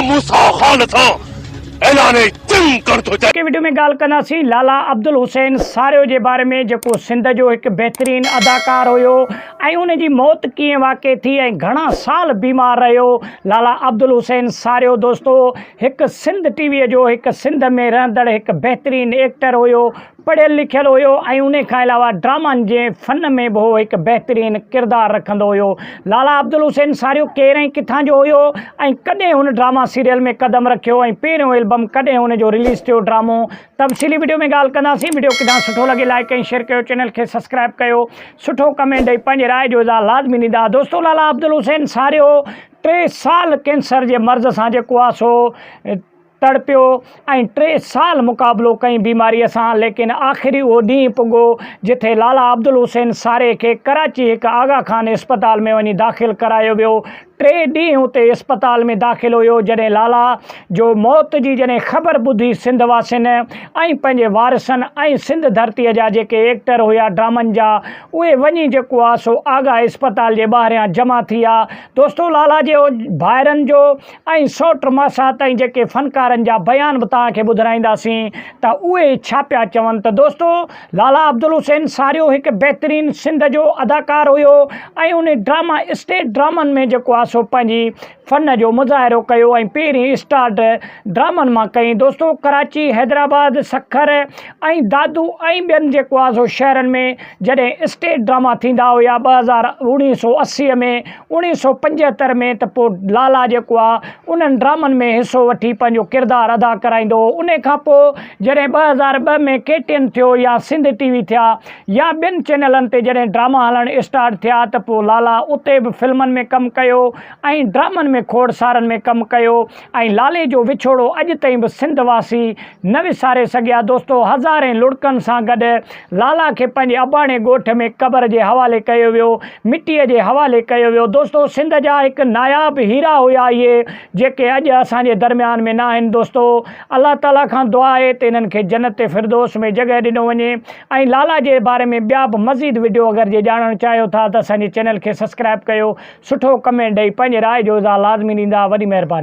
مان موسيٰ خان سان اعلان جنگ ڪرڻ ٿو چاهيان. اڄوڪي وڊيو ۾ ڳالهه ڪنداسين لالا عبدالحسين ساريو جي باري ۾ جيڪو سنڌ جو هڪ بهترين اداڪار هيو ۽ ان جي موت ڪيئن واقع ٿي ۽ گهڻا سال بيمار رهيو لالا عبدالحسين ساريو دوستو هڪ سنڌ ٽي وي جو هڪ سنڌ ۾ رهندڙ هڪ بهترين ايڪٽر هيو پڙهيل لکيل هيو ۽ انهي کان علاوه ڊرامن جي فن ۾ به هو هڪ بهترين ڪردار رکندو هيو. لالا عبدالحسين ساريو ڪير ۽ ڪٿان جو هيو ۽ ڪڏهن هن ڊراما سيريل ۾ قدم رکيو ۽ پهريون البم ڪڏهن هن جو رليز ٿيو ڊرامو تفصيلي وڊيو ۾ ڳالهه ڪنداسين وڊيو ڪٿان سٺو لڳي لائيڪ ۽ شيئر ڪيو چينل کي سبسڪرائب ڪيو سٺو ڪمينٽ ڏئي پنهنجي راء جو اظهار لازمي ڏيندا دوستو لالا عبدالحسين ساريو ٽي سال ڪينسر جي مرض سان جيڪو آ سو تڙپيو ۽ ٽي سال مقابلو ڪئين بيماريء سان ليڪن آخري اهو ڏينهن پڳو جٿي لالا عبدالحسين ساري کي ڪراچي هڪ آغا خان اسپتال ۾ وڃي داخل ڪرايو ويو ٽي ڏينهن اتي اسپتال ۾ داخل هيو جڏهن لالا جو موت جي جڏهن خبر ٻڌي سنڌ واسين ۽ پنهنجي وارثن ۽ سنڌ ڌرتيء جا جيڪي ايڪٽر هيا ڊرامن جا اهي وڃي جيڪو آ سو آغا اسپتال جي ٻاهريان جمع ٿي ويا دوستو لالا جي ڀائرن جو ۽ سئوٽ ماسات ۽ جيڪي فنڪارن جا بيان به توهان کي ٻڌرائينداسين ته اهي ڇا پيا چون ته دوستو لالا عبدالحسين ساريو هڪ بهترين سنڌ جو اداڪار هيو ۽ ان ڊراما اسٽيج ڊرامن ۾ جيڪو آ سو پنهنجي فن جو مظاهرو ڪيو ۽ پهرين اسٽارٽ ڊرامن مان ڪئي دوستو ڪراچي حيدرآباد سکر ۽ دادو ۽ ٻين جيڪو آ سو شهرن ۾ جڏهن اسٽيج ڊراما ٿيندا هيا 2019 80 ۾ 1975 ۾ ته پوء لالا جيڪو آ انهن ڊرامن ۾ حصو وٺي پنهنجو ڪردار ادا ڪرائيندو هو انهي کان پوء جڏهن 2002 ۾ ڪي ٽي اين ٿيو يا سنڌ ٽي وي ٿيا يا ٻين چينلن تي جڏهن ڊراما هلڻ اسٽارٽ ٿيا ته پوء لالا اتي به فلمن ۾ ڪم ڪيو ۽ ڊرامن ۾ کوڙ سارن ۾ ڪم ڪيو ۽ لالي جو وڇوڙو اڄ تائين به سنڌ واسي نه وساري سگهيا دوستو هزارين لڙڪن سان گڏ لالا کي پنهنجي اباڻي ڳوٺ ۾ قبر جي حوالي ڪيو ويو مٽي جي حوالي ڪيو ويو دوستو سنڌ جا هڪ ناياب هيرا هيا اهي جيڪي اڄ اسان جي درميان ۾ ناهن دوستو الله تعالي کان دعا آهي ته انهن کي جنت فردوس ۾ جڳهه ڏنو وڃي ۽ لالا جي باري ۾ ٻيا به مزيد وڊيو اگر جي ڄاڻڻ چاهيو ٿا ته اسان جي چينل کي سبسڪرائب ڪيو سٺو ڪمينٽ ڏئي پنهنجي راء جو اظهار لازمي ڏيندا وڏي مهرباني.